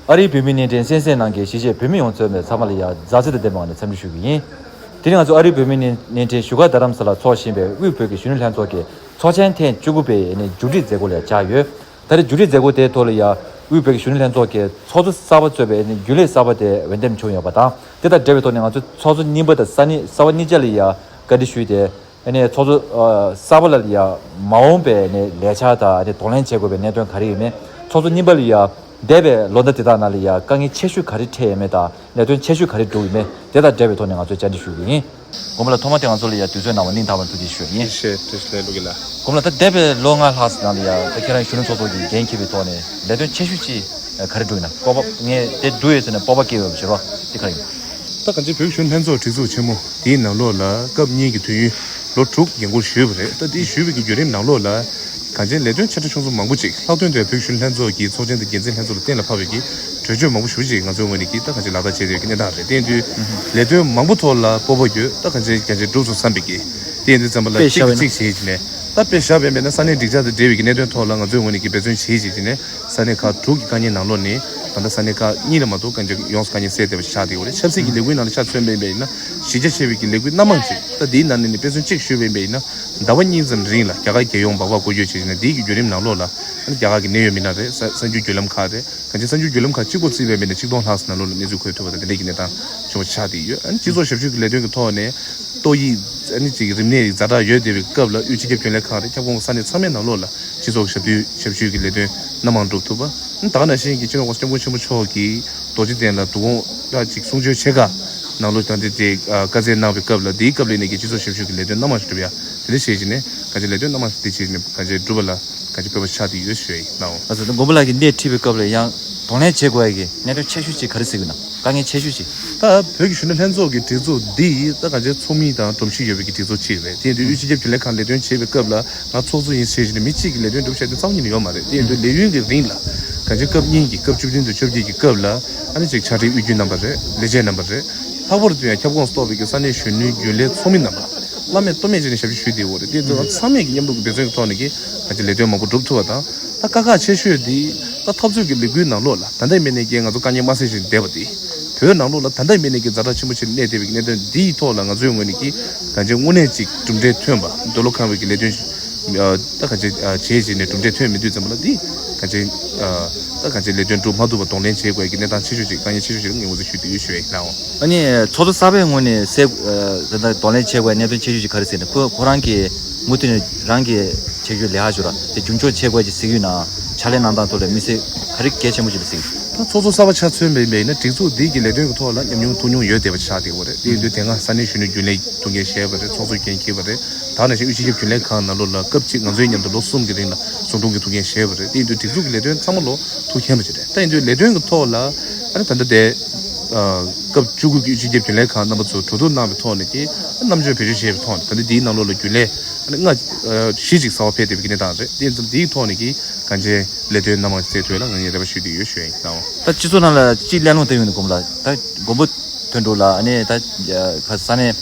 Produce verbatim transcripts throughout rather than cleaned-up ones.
ཨ་རིའི་བོད་མིའི་བརྙན་འཕྲིན་གསན་གཟིགས་གནང་མཁན་གཞིས་བྱེས་བོད་མི་ཡོངས་གཙོས་པའི་ཚང་མ་ལ་ཡང་མཛའ་བརྩེ་དང་ལྡན་པའི་ངང་ནས་འཚམས་འདྲི་ཞུ་གི་ཡིན། དེ་རིང་ང་ཚོ་ཨ་རིའི་བོད་མིའི་བརྙན་འཕྲིན་བཞུགས་སྒར་རྡ་རམ་ས་ལར་འཚོགས་བཞིན་པའི་དབུས་བོད་ཀྱི་གཞོན་ནུ་ལྷན་ཚོགས་ཀྱི་ཚོགས་ཆེན་ཐེངས་བཅུ་དགུ་པའི་ཨ་ནི་མཇུག་སྒྲིལ་མཛད་སྒོ་ལ་བཅར་ཡོད། ད་རེས་མཇུག་སྒྲིལ་མཛད་སྒོ་དེའི་ཐོག་ལ་ཡང་དབུས་བོད་ཀྱི་གཞོན་ནུ་ལྷན་ཚོགས་ཀྱི་ཚོགས་གཙོ་གསར་པ་གཙོས་པའི་ཨ་ནི་རྒྱུན་ལས་གསར་པ་དེ་འོས་འདེམས་བྱུང་ཡོད་པ་དང་། དེ་དང་འབྲེལ་བའི་ཐོག་ནས་ང་ཚོས་ཚོགས་གཙོ་རྙིང་པ་དང་ས་གནས་གསར་པ་གཉིས་ཆ་ལ་ཡང་བཀའ་འདྲི་ཞུས་ཏེ། ཨ་ནི་ཚོགས་གཙོ་ཨ་གསར་པ་ལ་ཡང་མ་འོངས་པའི་ཨ་ནི་ལས་འཆར་དང་ཨ་ནི་གདོང་ལེན་བྱེད་དགོས་པའི་གནད་དོན་ག་རེ་ཡོད་མེད། ཚོགས་གཙོ་རྙིང་པ་ལ་ཡང་འདས་པའི་ལོ་ཟླ་དེ་དག་ནང་ལ་ཡང་དཀའ་ངལ་ཆེ་ཤོས་ག་རེ་འཕྲད་ཡོད་མེད་དང་ལས་དོན་ཆེ་ཤོས་ག་རེ་བསྒྲུབས་ཡོད་མེད་དེ་དང་འབྲེལ་བའི་ཐོག་ནས་ང་ཚོས་བཅར་འདྲི་ཞུ་གི་ཡིན། དགོངས་པ་ལ་ཐོག་མ་དེ་ང་ཚོ་ལ་ཡང་དུས་ཚོད་གནང་བ་སྙིང་ཐག་པ་ནས་ཐུགས་རྗེ་ཆེ་ཞུ་ཡ་ཡིན། ཐུགས་རྗེ་ཆེ། བཀྲ་ཤིས་བདེ་ལེགས་ལྷུག་གི་ལ། དགོངས་པ་ལ་ད་འདས་པའི་ལོ་ལྔ་ལྷག་ཙམ་ནང་ལ་ཡང་ད་ཁྱེད་རང་གཞོན་ནུ་ཚོགས་གཙོ་གི་འགན་འཁྱེར་བའི་ཐོག་ནས་ལས་དོན་ཆེ་ཤོས་ཅིག་ག་རེ་བསྒྲུབས་ཡིན་ན་སྤོབས་པ་ངས་དེ་བསྒྲུབས་ཡོད་ཟེར་ནས་སྤོབས་པ་སྐྱེ་ཡོད་པ་བྱེད་རོགས་དེ་ག་རེ་ཡིན། ད་གང་ཅི་བོད་ཀྱི་གཞོན་ནུ་ལྷན་ཚོགས་སྒྲིག་འཛུགས་ཆེན་མོ་དེའི་ནང་ལོགས་ལ་སྐབས་གཉིས་ཀྱི་དུས་ཡུན་ལོ་དྲུག་འགན་འཁུར་ཞུས་པ་རེད། ད་དེ་ཞུས་པའི་གི་བརྒྱུད་རིམ་ནང་ལོགས་ལ་གང་ཅི་ལས་དོན་ཆེ་ཕྲ་ཆུང་གསུམ་མང་པོ་ཅིག་ལྷག་དོན་དུ་བོད་ཀྱི་གཞོན་ནུ་ལྷན་ཚོགས་ཀྱི་ཚོགས་ཆེན་དང་འགན་འཛིན་ལྷན་ཚོགས་ལ་གཏན་ལ་ཕབ་པའི་གི་གྲོས་ཆོད་མང་པོ་ཞེ་པོ་ཅིག་ང་ཚོའི་ངོས་ནས་ཀྱི་ད་གང་ཅི་ལག་བསྟར་བྱས་ཡོད་ཀྱི་གནས་སྟངས་རེད། དེ་ཡིན་དུས་ལས་དོན་མང་པོ་ཐོག་ལ་སྤོབས་པ་ཡོད། ད་གང་ཅི་གང་ཅི་འགྲུབ་སོང་བསམ་པའི་གི་དེ་ཡིན་དུས་ཙམ་པ་ལ་དཔེ་གཅིག་བཞག་པ་གཅིག་བྱས་ཀྱི་ནས་ད་དཔེ་བཞག་པ་ཡིན་པས་ན་ས་གནས་སྒྲིག་འཆར་དང་འབྲེལ་བའི་གི་གནད་དོན་ཐོག་ལ་ང་ཚོའི་ངོས་ནས་ཀྱི་འབད་བརྩོན་བྱས་བྱས་ཀྱི་ནས་ས་གནས་ཁག་དྲུག་གི་དཀའ་ངལ་ནང་ལོགས་ནས་ད་ལྟ་ས་གནས་ཁག་གཉིས་ལ་མ་གཏོགས་གང་ཅི་ཡོངས་སུ་དཀའ་ངལ་སེལ་བསྡད་པ་ཆགས་བསྡད་ཡོད་རེད། ཆབ་སྲིད་ཀྱི་ལས་འགུལ་ནང་ལ་ཆ་མཚོན་པ་ཡིན་པས་ན་གཞིས་ཆགས་ཆེ་བའི་གི་ལས་འགུལ་སྣ་མང་ཅིག་ད་འདིའི་ནང་ནས་ནི་དཔེ་མཚོན་གཅིག་ཞུས་པ་ཡིན་པས་ན་ཟླ་བ་གཉིས་ཙམ་རིང་ལ་རྒྱ་གར་རྒྱལ་ཡོངས་སྦག་སྦག་སྐོར་སྐྱོད་བྱས་བྱས་ནས་འདིའི་གི་བརྒྱུད་རིམ་ནང་ལོགས་ལ་ཨ་ནི་རྒྱ་གར་གྱི་གནད་ཡོད་མི་སྣ་རེད། གསར་གསར་འགྱུར་བརྒྱུད་ལམ་ཁག་རེད། གང་ཅི་གསར་འགྱུར་བརྒྱུད་ལམ་ཁག་གཅིག་པོ་བརྩིས་པ་ཡིན་པས་ན་ཆིག་སྟོང་ལྷག་ཙམ་ནང་ལོགས་ལ་གནས་ཚུལ་འཁོད་ཐུབ་པ་དང་དེ་འདྲའི་གི་གནས་སྟངས་བྱུང་བ་ཆགས་བསྡད་ཡོད། ཨ་ནི་སྤྱི་ཚོགས་ཞབས་ཞུ་གི་ལས་དོན་གྱི་ཐོག་ནས་ཏོག་དབྱིབས་ཨ་ནི་ཅིག་རིམས་ནད་ཛ་དྲག་ཡོད་བསྡད་པའི་སྐབས་ལ་དབུས་སྤྱི་ཁྱབ་རྒྱུན་ལས་ཁང་རེད། ཁྱབ་ཁོངས་ཀྱི་ས་གནས་ཚང་མའི་ནང་ལོགས་ལ་སྤྱི་ཚོགས་ཞབས་ཞུ་ཞབས་ཞུའི་གི་ལས་དོན་སྣ་མང་སྒྲུབ་ཐུབ་པ། ཨ་ནི་ད་ག་ནང་བཞིན་གྱི་སྤྱི་ནོར་༸གོང་ས་༸སྐྱབས་མགོན་ཆེན་པོ་མཆོག་གིས་རྡོ་རྗེ་གདན་ལ་དུས་འཁོར་ཅིག་གསུང་ཆོས་བྱེད་ག་ནང་ལོགས་ཀྱང་དེ་དེ་བཀའ་སྩལ་གནང་བའི་སྐབས་ལ་དེའི་སྐབས་ལ་ནས་ཀྱི་སྤྱི་ཚོགས་ཞབས་ཞུ་གི་ལས་དོན་སྣ་མང་ཞིག་བསྒྲུབས་ཡ་དེ་འདྲ་བྱས་ཀྱི་ནས་ག་ཅིག་ལས་དོན་སྣ་མང་ཞིག་དེ་བྱས་ཀྱི་ནས་ག་ཅིག་བསྒྲུབས་པ་ལ་ག་ཅིག་སྤོབས་པ་ཆགས་བསྡད་ཡོད་ཞུ་ཡ་ཡིན་ནའང་། ཨ་ཙི་མགོན་པོ་ལགས་ཀྱིས་སྣེ་ཁྲིད་པའི་སྐབས་ལ་ཡང་གདོང་ལེན་བྱེད་དགོས་ཡ་གི་གནད་དོན་ཆེ་ཤོས་ཅིག་ག་རེ་གཟིགས་ཡོད་ན། དཀའ་ངལ་ཆེ་ཤོས་ཅིག་ད་བོད་ཀྱི་གཞོན་ནུ་ལྷན་ཚོགས་ཀྱི་སྒྲིག་འཛུགས་འདི་ད་ག་ཅིག་ཚོགས་མི་དང་སྒྲོམ་གཞི་ཡོད་པའི་གི་སྒྲིག་འཛུགས་ཅིག་རེད། དེ་ཡིན་དུས་དབུས་སྤྱི་ཁྱབ་རྒྱུན་ལས་ཁང་ལས་དོན་བྱེད་པའི་སྐབས་ལ་ང་ཚོགས་གཙོ་ཡིན་ཟེར་བཞིན་མི་གཅིག་གིས་ལས་དོན་སྒྲུབ་བྱ་དེ་རྩ་བ་ཉིད་ནས་ཡོད་མ་རེད། དེ་ཡིན་དུས་ལས་ཡུན་གྱི་རིང་ལ་ག་ཅིག་སྐབས་གཉིས་ཀྱི་སྐབས་བཅུ་བདུན་དང་བཅོ་བརྒྱད་ཀྱི་སྐབས་ལ་ཨ་ནི་ཅིག་ཕྱག་སྦྲེལ་དབུས་རྒྱུན་རྣམ་པ་རེད། ལས་བྱེད་རྣམ་པ་རེད། ལྷག་པར་དུ་ཡང་ཁྱབ་ཁོངས་སུ་གཏོགས་པའི་གི་ས་གནས་གཞོན་ནུའི་རྒྱུན་ལས་ཚོགས་མི་རྣམ་པ་བླ་མེད་སྟོད་སྨད་བྱས་ནས་ཞབས་ཞུ་ཞུས་བསྡད་ཡོད་རེད། དེ་ཚོ་ཚང་མས་ཀྱི་མཉམ་རུབ་ཀྱི་འབད་བརྩོན་གྱི་ཐོག་ནས་ཀྱི་ང་ཚོས་ལས་དོན་མང་པོ་སྒྲུབ་ཐུབ་པ་དང་། ད་དཀའ་ཁག་ཆེ་ཤོས་འདི་ད་འཐབ་རྩོད་ཀྱི་ལས་འགུལ་ནང་ལོགས་ལ་ད་ལྟ་མིན་ནས་ཀྱི་ང་ཚོ་དཀའ་ངལ་མ་སེལ་བཞིན་བསྡད་པ་དེ་བོད་ནང་ལོགས་ལ་ད་ལྟ་མིན་ནས་ཀྱི་ཛ་དྲག་ཆེན་པོ་ཆེ་གནས་བསྡད་པའི་གནད་དོན་འདིའི་ཐོག་ལ་ང་ཚོའི་ངོས་ནས་ཀྱི་གང་ཅི་དངོས་གནས་ཅིག་གྲུབ་འབྲས་ཐོན་པ་འདོད་བློ་ཁེངས་པའི་གི་ལས་དོན་ད་གང་ཅི་བྱས་བྱས་ནས་གྲུབ་འབྲས་ཐོན་མི་འདུག་ཙམ་པ་ལ་འདི་གང་ཅི་ད་གང་ཅི་ལས་དོན་སྒྲུབ་མ་ཐུབ་པ་གདོང་ལེན་བྱེད་དགོས་ཀྱི་གནས་སྟངས་ཆེ་ཤོས་ཅིག་དཀའ་ངལ་ཆེ་ཤོས་ཅིག་ལ་ངས་ངོས་འཛིན་ཞུ་འདོད་ཡོད་ཞུ་ཡ་ཡིན་ནའང་། ཨ་ནི་ཚོགས་གཙོ་གསར་པའི་ངོས་ནས་སེ་ད་ལྟ་གདོང་ལེན་བྱེད་དགོས་གནད་དོན་ཆེ་ཤོས་ཅིག་ག་རེ་ཟེར་ན་ཁོ་ཁོ་རང་གིས་མུ་མཐུད་ནས་རང་གིས་བྱེད་རྒྱུ་ལས་ཀ་ཞུ་ར་དེ་རྒྱུན་འཁྱོངས་བྱེད་དགོས་ཀྱི་ཟེར་གྱི་ཡོད་ན་ཕྱག་ལས་གནང་སྟངས་ཐོག་ལ་དམིགས་བསལ་ག་རེ་གལ་ཆེན་པོ་ཅིག་ལ་ཟེར་གྱི། ད་ཚོགས་གཙོ་གསར་པ་ཆ་མཚོན་པ་ཡིན་པས་ན་སྒྲིག་འཛུགས་འདི་གི་ལས་དོན་གྱི་ཐོག་ལ་ཉམས་མྱོང་ཐུགས་མྱོང་ཡོད་བསྡད་པ་ཆགས་བསྡད་ཡོད་རེད། དེ་ཡིན་དུས་དེ་སྔ་ས་གནས་གཞོན་ནུ་རྒྱུན་ལས་ཐུགས་འགན་བཞེས་པ་རེད། ཚོགས་གཙོ་འགན་འཁྱེར་བ་རེད། ད་ནང་བཞིན་དབུས་སྤྱི་ཁྱབ་རྒྱུན་ལས་ཁང་ནང་ལོགས་ལ་སྐབས་གཅིག་ང་ཚོའི་མཉམ་དུ་ལོ་གསུམ་གྱི་རིང་ལ་ཟུང་དྲུང་གི་ཐུགས་འགན་བཞེས་པ་རེད། དེ་ཡིན་དུས་སྒྲིག་འཛུགས་ཀྱི་ལས་དོན་ཚང་མ་ལོ་ཐུགས་མཁྱེན་པ་ཅིག་རེད། ད་ཡིན་དུས་ལས་དོན་གྱི་ཐོག་ལ་ཨ་ནི་ད་ལྟ་དེ་སྐབས་བཅུ་དགུ་གི་དབུས་སྤྱི་ཁྱབ་རྒྱུན་ལས་ཁང་རྣམ་པ་ཚོ་གྲོས་བསྡུར་གནང་བའི་ཐོག་ནས་ཀྱི་རྣམ་དཔྱོད་བེད་སྤྱོད་བྱས་པའི་ཐོག་ནས་ད་ལྟ་འདིའི་ནང་ལོགས་ལ་རྒྱུན་ལས་ཨ་ནི་ལྔ་བཞི་ཅིག་གསར་པ་ཕེབས་བསྡད་པའི་གནས་སྟངས་རེད། དེ་ཙམ་འདིའི་ཐོག་ནས་ཀྱི་གང་ཅི་ལས་དོན་སྣ་མང་ཞིག་བསྩལ་ཐུབ་ཡ་ལ་ང་ངས་རེ་བ་ཞུ་བསྡད་ཡོད་ཞུ་ཡ་ཡིན་ནའང་། ད་སྤྱི་ཚོགས་ནང་ལ་སྤྱི་གླེང་སློང་བསྟན་ཡོང་དུས་གོང་ལ་ད་མགོན་པོ་དོན་གྲུབ་ལགས་ཨ་ནི་ད་ཁ་ས་གནས་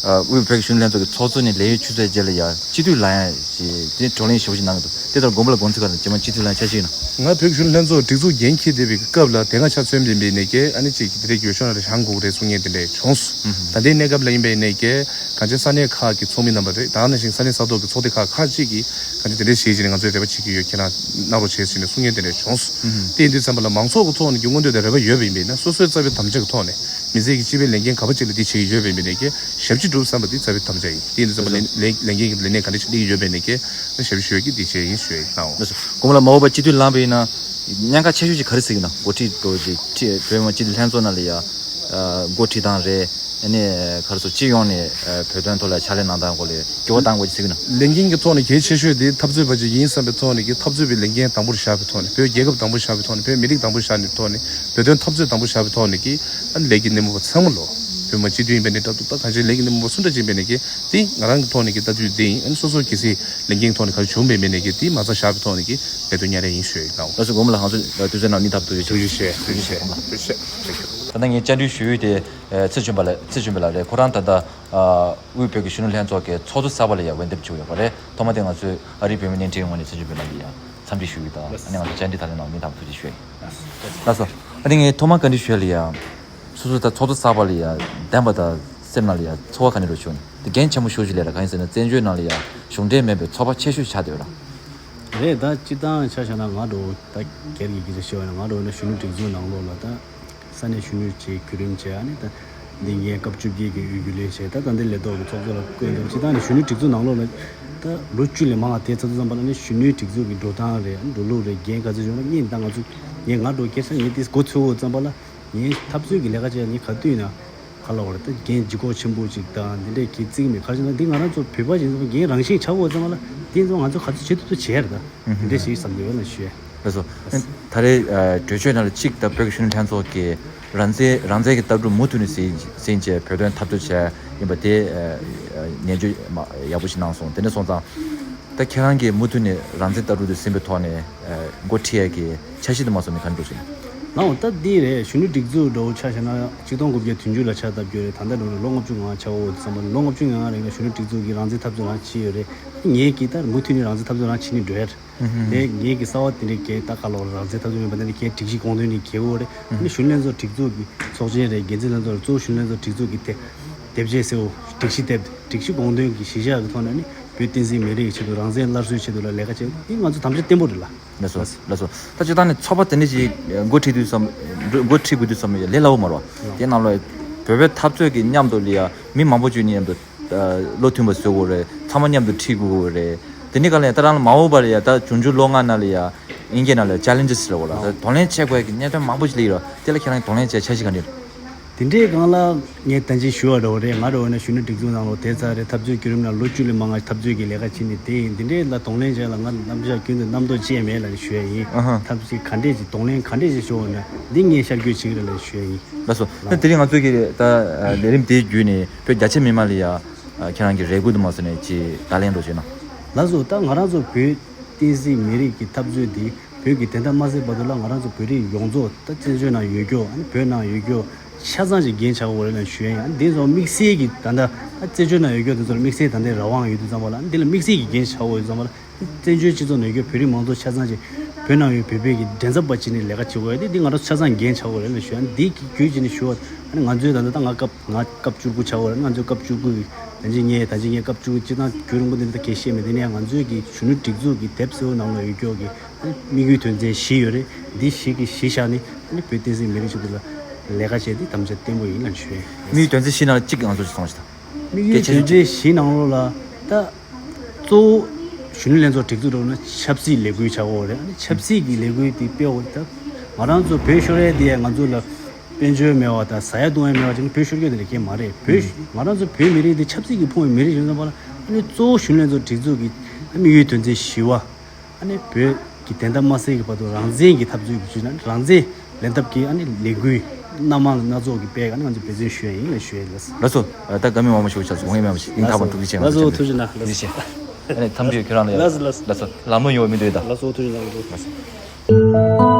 དབུས་བོད་ཀྱི་གཞོན་ནུ་ལྷན་ཚོགས་ཀྱི་ཚོགས་གཙོ་ནས་ལས་ཡུན་ཆུད་ཟོས་རྗེས་ལ་ཡ་སྤྱི་འཐུས་ལངས་ཡ་ཞེས་དེ་བགྲོ་གླེང་ཞེ་པོ་ཞིག་གནང་གི་འདུག་དེ་ལྟར་མགོན་པོ་ལགས་དགོངས་ཚུལ་ག་རེ་རྗེས་མ་སྤྱི་འཐུས་ལངས་འཆར་གཞི་ཡིན་ན། ང་བོད་ཀྱི་གཞོན་ནུ་ལྷན་ཚོགས་སྒྲིག་འཛུགས་འགན་འཁྱེར་བསྡད་པའི་སྐབས་ལ་དེ་སྔ་ཆ་མཚོན་པ་ཡིན་པས་ནས་ཀྱི་ཨ་ནི་ཅིག་དེ་འདྲའི་གྱོད་ཤོག་ནང་ལ་བཞེངས་དགོས་རེད་གསུང་མཁན་དེ་འདྲས་བྱུང་སོང་། ད་ལྟའི་གནས་སྐབས་ལ་ཡིན་པས་ནས་ཀྱི་གང་ཅི་ས་གནས་ཁག་གི་ཚོགས་མི་རྣམ་པ་རེད། ད་ནང་བཞིན་ས་གནས་ས་ཐོག་གི་ཚོགས་སྡེ་ཁག་ཁག་ཅིག་གིས་གང་ཅི་དེ་འདྲས་བྱེད་བཞིན་ནས་ང་ཚོའི་རེ་བ་བྱེད་ཀྱི་ཡོད། ཁྱེད་རང་གནང་རོགས་བྱེད་ཟེར་ནས་གསུང་མཁན་དེ་འདྲས་བྱུང་སོང་། དེ་ཡིན་དུས་ཙམ་པ་ལ་མང་ཚོགས་ཀྱི་ཐོག་ནས་ཀྱི་མངོན་འདོད་དང་རེ་བ་ཡོད་པ་ཡིན་པས་ན་སོ་སོའི་རྩ་བའི་དམ་བཅའ་གི་ཐོག་ནས་མི་སེར་གྱི་སྤྱི་པའི་ལས་འགན་ག་པར་ཅིག་ལ་འདི་བྱེད་ཀྱི་ཡོད་པ་ཡིན་པས་ནས་ཀྱི་ཞབས་ཕྱི་སྒྲུབ་བསམ་པ་འདི་རྩ་བའི་དམ་བཅའ་ཡིན། དེ་ཡིན་དུས་ཙམ་པ་ལས་ལས་ལས་འགན་གྱི་ལས་གནས་ག་འདྲ་ཞིག་སླེབས་ཀྱི་ཡོད་པས་ནས་ཀྱི་ཞབས་ཕྱི་ཞུ་ཡ་གི་འདི་བྱས་ཡིན་ཞུ་ཡ་ཡིན་ནའང་། དགོངས་པ་ལ་མ་འོངས་པ་སྤྱི་འཐུས་ལངས་པ་ཡིན་ན་ཉེན་ཁ་ཆེ་ཤོས་ཅིག་ག་རེ་ཟེར་གྱི་ན་འགོ་ཁྲིད་འགྲོ་ཅིག་ཁྲིད་བོད་མི་མང་སྤྱི་འཐུས་ལྷན་ཚོགས་ནང་ལ་ཡ་འགོ་ཁྲིད་སྟངས་རེད། ཨ་ནི་ག་རེ་ཟེར་སྤྱི་ཡོངས་ནས་བོད་དོན་ཐོག་ལ་ཕྱག་ལས་གནང་སྟངས་སྐོར་ལ་འགྱུར་བ་གཏང་དགོས་ཅིག་ཟེར་གྱི་ན། ལས་འགན་གྱི་ཐོག་ནས་གལ་ཆེ་ཤོས་དེ་འཐབ་རྩོད་པ་ཅིག་ཡིན་བསམ་པའི་ཐོག་ནས་ཀྱི་འཐབ་རྩོད་པའི་ལས་འགན་དང་པོར་བཞག་པའི་ཐོག་ནས་བོད་རྒྱལ་ཁབ་དང་པོར་བཞག་པའི་ཐོག་ནས་བོད་མི་རིགས་དང་པོར་བཞག་པའི་ཐོག་ནས་བོད་དོན་འཐབ་རྩོད་དང་པོར་བཞག་པའི་ཐོག་ནས་ཀྱི་ཨ་ནི་ལས་ཀྱི་སྣེ་མོ་བ་ཚང་མ་ལོ་བོད་མི་སྤྱི་འཐུས་ཡིན་པའི་ནས་ལྟ་དུས་ད་གང་ཅི་ལས་ཀྱི་སྣེ་མོ་བ་སུ་འདྲ་ཅིག་ཡིན་པའི་ནས་ཀྱི་དེ་ང་རང་གི་ཐོག་ནས་ཀྱི་ལྟ་དུས་དེ་ཡིན། ཨ་ནི་སོ་སོ་གལ་སྲིད་ལས་འགན་གྱི་ཐོག་ནས་ག་རེ་བྱུང་བའི་མི་ནས་ཀྱི་དེ་མ་རྩ་བཞག་པའི་ཐོག་ནས་ཀྱི་ལས་དོན་གཉེར་ཡ་ཡིན་ཞུ་ཡ་ཡིན་ནའང་། ལགས་སོ་མགོན་པོ་ལགས་ང་ཚོ་དུས་ཚོད་ནང་སྙིང་ཐག་པ་ཐུགས་རྗེ་ཆེ། ཐུགས་རྗེ་ཆེ། ཐུགས་རྗེ་ཆེ་མགོན་པོ་ལགས། ཐུགས་རྗེ་ཆེ། ད་ལྟ་ངས་བཅར་འདྲི་ཞུ་ཡུལ་དེ་ཚེ་བྱོན་པ་ལགས་ཚེ་བྱོན་པ་ལགས་རེད། ཁོ་རང་ད་ལྟ་དབུས་བོད་ཀྱི་གཞོན་ནུ་ལྷན་ཚོགས་ཀྱི་ཚོགས་གཙོ་གསར་པ་ལ་ཡང་འོས་འདེམས་བྱུང་ཡོད་པ་རེད། ཐོག་མ་དེ་ང་ཚོས་ཨ་རིའི་བོད་མི་བརྙན་འཕྲིན་ངོས་ནས་ཚེ་བྱོན་པ་ལགས་ལ་ཡང་འཚམས་འདྲི་ཞུ་ཡི་དང་ཨ་ནི་ང་ཚོ་བཅར་འདྲི་དང་ལེན་གནང་བ་སྙིང་ཐག་པ་ཐུགས་རྗེ་ཆེ་ཞུ་ཡི། ལགས་སོ། ཨ་ནི་ངས་ཐོག་མར་བཀའ་འདྲི་ཞུ་ཡ་ལ་ཡ། སོ་སོ་ད་ཚོགས་གཙོ་གསར་པ་ལ་ཡ་བདེན་པ་དང་སེམས་ནང་ལ་ཡ་ཚོར་བ་ག་འདྲ་ཞིག་ཡོད་ན། དེ་འགན་ཆེན་པོ་ཞེ་པོ་ཅིག་སླེབས་ར། གང་ཡིན་ཟེར་ན་བཙན་བྱོལ་ནང་ལ་ཡ་གཞུང་འབྲེལ་མིན་པའི་ཚོགས་པ་ཆེ་ཤོས་ཆགས་བསྡད་ཡོད་ར། རེད། ད་སྤྱིར་བཏང་ཆ་བཞག་ན་ང་འདྲ་བོ་ད་སྒེར་གྱི་སྐད་ཆ་བཤད་པ་ཡིན་ན། ང་འདྲ་བོ་ན་གཞོན་ནུ་སྒྲིག་འཛུགས་ནང་ལོགས་ལ་ད་ས་གནས་གཞོན་ནུ་ཅིག་བརྒྱུད་རིམ་བྱས། ཨ་ནི་ད་འདི་ངས་སྐབས་བཅོ་བརྒྱད་ཀྱི་དབུས་རྒྱུན་ལས་བྱས། ད་ད་ལྟའི་ལས་ཐོག་གི་ཚོགས་གཙོ་ལ་བསྐོས་འདུག་སྤྱིར་བཏང་ནས་གཞོན་ནུ་སྒྲིག་འཛུགས་ནང་ལོགས་ལ་ད་ལོ་བཅུ་ལས་མང་བ་དེ་ཚར་དུས་ཙམ་པ་ལ་ནི་གཞོན་ནུའི་སྒྲིག་འཛུགས་ཀྱི་འགྲོ་སྟངས་རེད། ཨ་ནི་འགྲོ་ལུགས་རེད། འགན་ག་ཚོད་ཡོད་ན་སྙིང་ད་ང་ཚོ་ངས་ང་འདྲ་བོ་སྐད་ཆ་ངས་དེ་གོ་ཚོད་ཙམ་པ་ལ། ངའི་འཐབ་རྩོད་ཀྱི་ལས་ཀ་བྱས་ནས་ག་དུས་ཡིན་ན་ག་ལ་བར་ད་འགན་ལྗིད་ཁོག་ཆེན་པོ་ཅིག་དང་འདི་འདྲས་ཀྱི་བརྩི་གི་མེད། ག་རེ་ཟེར་ན་འདི་ང་རང་ཚོ་བོད་པ་ཞིག་ཡིན་ཙང་འགན་རང་བཞིན་ཆགས་ཡོད་ཙང་ལ། འདི་ཚོ་ང་ཚོ་ག་ཚོད་བྱེད་ཐུབ་ཐུབ་བྱས་རེད། ད་འདི་འདྲས་ཞིག་བསམ་གྱི་ཡོད་ལ་ཞུ་ཡ། ལགས་སོ། ད་རེས་གྲོས་ཆོད་ནང་ལ་གཅིག་ད་བོད་ཀྱི་གཞོན་ནུ་ལྷན་ཚོགས་ཀྱིས་རང་བཙན་རང་བཙན་གྱི་ལྟ་གྲུབ་མུ་མཐུད་ནས་ཟིན་ཟིན་བྱས་བོད་དོན་འཐབ་རྩོད་བྱས་ཡིན་པ་དེ་ཉན་བརྗོད་ཡག་པོ་ཞིག་གནང་སོང་། དེ་འདྲ་སོང་ཙང་། ད་ཁྱེད་རང་གིས་མུ་མཐུད་ནས་རང་བཙན་ལྟ་གྲུབ་དེ་ཟིན་པའི་ཐོག་ནས་འགོ་ཁྲིད་ཡས་ཀྱི་འཆར་གཞི་དེ་མ་སོང་ནས་ག་འགྲོ་ཞིག་ལ། ལའོ། ད་འདི་རེད། གཞོན་ནུ་སྒྲིག་འཛུགས་འདྲ་བོ་ཆ་བཞག་ན་གཅིག་སྟོང་དགུ་བརྒྱ་བདུན་ཅུ་ལ་ཕྱག་བཏབ་རྒྱུ་རེད། ད་ལྟ་འགྲོ་ན་ལོ་ལྔ་བཅུ་ང་ལྔ་ཆགས་འོ་བསམ་པ། ལོ་ལྔ་བཅུ་ང་ལྔ་རིང་ལ་གཞོན་ནུ་སྒྲིག་འཛུགས་ཀྱི་རང་བཙན་འཐབ་རྩོད་རང་བྱས་ཡོད་རེད། ངས་ཀྱིས་ད་མུ་མཐུད་ནས་རང་བཙན་འཐབ་རྩོད་རང་བྱས་ནས་འགྲོ་ཡ་རེད། དེ་ངེད་ཀྱི་གསར་བ་དེ་འདྲའི་གས་ད་ག་ལོར་རང་བཙན་འཐབ་རྩོད་མེད་པ་དེ་འདྲའི་གས་སྒྲིག་གཞི་དགོངས་དོན་ནི་གས་འོ་རེད། ཨ་ནི་གཞོན་ནུ་ལྷན་ཚོགས་སྒྲིག་འཛུགས་ཀྱི་ཚོགས་ཆེན་རེད། འགན་འཛིན་ལྷན་ཚོགས་རེད། གཙོ་བོ་གཞོན་ནུ་ལྷན་ཚོགས་སྒྲིག་འཛུགས་ཀྱི་དེ་དེབ་ཆས་ཟེར་བོ། སྒྲིག་གཞི་དེབ། སྒྲིག་གཞི་དགོངས་དོན་གྱི་གཞི་བཞག་གི་ཐོག་ནས་ནི་བོད་བསྟན་སྲིད་མི་རིགས་ཆེད་དུ་རང་བཙན་སླར་གསོའི་ཆེད་དུ་ལ་ལས་ཀ་བྱས། འདི་ང་ཚོ་དམ་བཅའ་བརྟན་པོ་རེད་ལ། ལགས་སོ། ལགས་སོ། ད་སྤྱིར་བཏང་ནས་ཚོགས་པ་དེ་འདྲ་ཞིག་འགོ་ཁྲིད་དུས་སམ། འགོ་ཁྲིད་དགོས་དུས་སམ་ལས་སླ་བོ་མ་རེད། དེ་ནང་ལ་བོད་པའི་འཐབ་རྩོད་ཀྱི་མཉམ་དུ་ལ་ཡ་མི་མང་པོ་བཅུག་ནས་མཉམ་དུ་བློ་མཐུན་པ་བཟོ་དགོས་རེད། ཚང་མ་མཉམ་དུ་ཁྲིད་དགོས་རེད། དེ་ནི་ག་ལ་ཡང་ད་རང་ལ་མ་འོངས་པ་ལ་ཡ་ད་འབྱུང་འགྱུར་ལོ་ལྔ་ནང་ལ་ཡ་དབྱིན་སྐད་ནང་ལ་ཡ་ཆེ་ལེན་ཇེ་སི་ལབ་དགོས་ལ། ད་གདོང་ལེན་བྱེད་དགོས་ཀྱི་གནད་དོན་མང་པོ་ཞིག་སླེབས་ཡོད་རེད། དེ་ལ་ཁྱེད་རང་གིས་གདོང་ལེན་བྱེད་འཆར་གཞི་ག་འདྲ་རེད། དེ་འདྲའི་སྒང་ལ་ངས་ད་ཅི་ཞུ་བ་འདྲ་བོ་རེད། ང་འདྲ་བོ་ན་གཞོན་ནུ་སྒྲིག་འཛུགས་ནང་ལོགས་དེ་ཚར་རེད། འཐབ་རྩོད་བརྒྱུད་རིམ་ནང་ལོ་བཅུ་ལས་མང་བ་འཐབ་རྩོད་ཀྱི་ལས་ཀ་བྱས་ནས་དེ་ཡིན། འདི་འདྲའི་ལ་གདོང་ལེན་བྱས་ལ་ང་རྣམ་གཞག་སྐྱོན་དུ་རྣམ་རྟོག་ཅི་ཡང་མེད་ལབ་ནས་ཞུ་ཡ་ཡིན། ཨ་ཧ། འཐབ་རྩོད་ག་འདྲས་ཅིག་གདོང་ལེན་ག་འདྲས་ཅིག་ཞུ་བ་ན་འདི་ངས་ཤར་བསྐྱོད་བྱེད་ཀྱི་རེད་ལབ་ཞུ་ཡ་ཡིན། ལགས་སོ། ད་དེ་རིང་ང་ཚོ་གི་ད་ལས་རིམ་དེ་བརྒྱུད་ནས་བོད་རྒྱ་ཆེ་མི་མང་ལ་ཡ་ཁྱེད་རང་གི་རེ་སྐུལ་དུ་མ་སོང་ནས་ཅིག་བརྡ་ལན་འགྲོ་བྱས་ན། ལགས་སོ། ད་ང་རང་ཚོ་བོད་བསྟན་སྲིད་མི་རིགས་ཀྱི་འཐབ་རྩོད་འདི་བོད་ཀྱི་དེ་འདྲ་མ་ཟད་བར་དུ་ལ་ང་རང་ཚོ་བོད་རིགས་ཡོངས་རྫོགས་ད་བཙན་བྱོལ་ནང་ཡོད་རྒྱུ། ཨ་ནི་བོད་ནང་ཡོད་རྒྱུ་ཆ་ཚང་ཞིག་འགན་ཆགས་ཡོད་རེད་ལབ་ཞུ་ཡ་ཡིན། ཨ་ནི་འདི་ཚོ་དམིགས་བསལ་གྱི་ད་ལྟ་ཨ་བཙན་བྱོལ་ནང་ཡོད་རྒྱུ་དེ་ཚོར་དམིགས་བསལ་ད་ལྟའི་རང་དབང་ཡོད་དུས་ཙམ་པ་ལ། ཨ་ནི་འདི་ལ་དམིགས་བསལ་གྱི་འགན་ཆགས་ཡོད་དུས་ཙམ་པ་ལ། བཙན་བྱོལ་སྤྱི་ཚོགས་ནང་ཡོད་བོད་རིགས་མང་ཚོགས་ཆ་ཚང་ཞིག་བོད་ནང་ཡོད་བོད་པའི་གི་མགྲིན་ཚབ་པ་བྱས་ནས་ལས་ཀ་བྱེད་དགོས་ཡ་དེ་འདི་ང་རང་ཚོ་ཆ་ཚང་འགན་ཆགས་ཡོད་རེད་ལབ་ཞུ་ཡ། ཨ་ནི་འདི་གི་བརྒྱུད་བྱས་ནས་ཞུ་བ། ཨ་ནི་ང་ཚོའི་ད་ལྟ་ད་ང་སྐབས་ང་སྐབས་བཅུ་དགུ་ཆགས་ཡོད་རེད། ང་ཚོའི་སྐབས་བཅུ་དགུ་གི་ད་ཅི་ངས་ད་ཅི་ངས་སྐབས་བཅུ་དགུ་སྤྱིར་བཏང་རྒྱུན་རིང་པོ་འདི་འདྲ་ད་གས་བཤད་མེད། དེ་ནས་ང་ཚོའི་གི་གཞོན་ནུ་སྒྲིག་འཛུགས་ཀྱི་དེབ་གསལ་བོ་ནང་ལ་ཡོད་རྒྱུ་གི་དམིགས་ཡུལ་དོན་ཚན་བཞི་ཡོད་རེད། འདི་བཞི་གི་གཞི་བཞག་ནས་ཨ་ནི་བོད་བསྟན་སྲིད་མི་རིགས་ཆེད་དུ་ལ་ལས་ཀ་བྱས་ཏེ་དམ་བཅའ་བརྟན་པོ་ཡིན་ལབ་ཞུ་ཡ་ཡིན། དམིགས་ཡུལ་དོན་ཚན་བཞི་ནང་ལ་གཅིག་ང་ཚོ་ཞིག་གསུངས་ཤིག་དང་། དམིགས་ཡུལ་དོན་ཚན་བཞི་ནང་ལོགས་ལ་ད་གཙོ་བོ་གཞོན་ནུ་ལྷན་ཚོགས་སྒྲིག་འཛུགས་འགྲོ་ན་ཆབ་སྲིད་ལས་འགུལ་བྱ་དགོས་རེད། ཨ་ནི་ཆབ་སྲིད་ཀྱི་ལས་འགུལ་དེ་སྤེལ་དགོས། ད་ང་རང་ཚོ་བོད་ཤོར་ཡས་དེ་ང་ཚོ་ལ་དཔལ་འབྱོར་མེད་པ་དང་ཟ་ཡ་བཏུང་ཡ་མེད་པ་ཅིག་ནི་བོད་ཤོར་རྒྱུ་དེ་འདྲ་གང་ཡང་མ་རེད། བོད་ང་རང་ཚོ་བོད་མི་རིགས་འདི་ཆབ་སྲིད་ཀྱིས་ཕུང་བའི་མི་རིགས་ཡིན་ཙང་པ་ལ། ཨ་ནི་གཙོ་བོ་གཞོན་ནུ་ལྷན་ཚོགས་སྒྲིག་འཛུགས་ཀྱི་དམིགས་ཡུལ་དོན་ཚན་བཞི་བ། ཨ་ནི་བོད་ཀྱི་བདེན་མཐའ་མ་གསལ་གྱི་བར་དུ་རང་བཙན་གྱི་འཐབ་རྩོད་ཀྱི་བྱུས་ན་རང་བཙན་ལེན་ཐབས་ཀྱི་ཨ་ནི་ལས་འགུལ་སྣ་མང་སྣ་ཚོགས་ཀྱི་སྤེལ་ག་ནི་ང་ཚོ་འབད་བརྩོན་ཞུ་ཡ་ཡིན་ལ་ཞུ་ཡ་ཡིན། ལགས་སོ། ལགས་སོ། ད་བཀའ་མོལ་མང་པོ་ཞུ་བ་ཆགས་སོང་། དགོངས་ཡངས་མེད་པ་ཞིག་སྙིང་ཐག་པ་ཐུགས་རྗེ་ཆེ། ལགས་སོ། ཐུགས་རྗེ་གནང་། ལགས་སོ། ཨ་ནི་ཐམས་ཅད་ཁྱོད་རང་ལ་ཡ། ལགས་སོ། ལགས་སོ། ལགས་སོ། ལམ་ལྷོང་ཡོང་བའི་སྨོན་འདུན་དང་། ལགས་སོ། ཐུགས་རྗེ་གནང་། ལགས་སོ།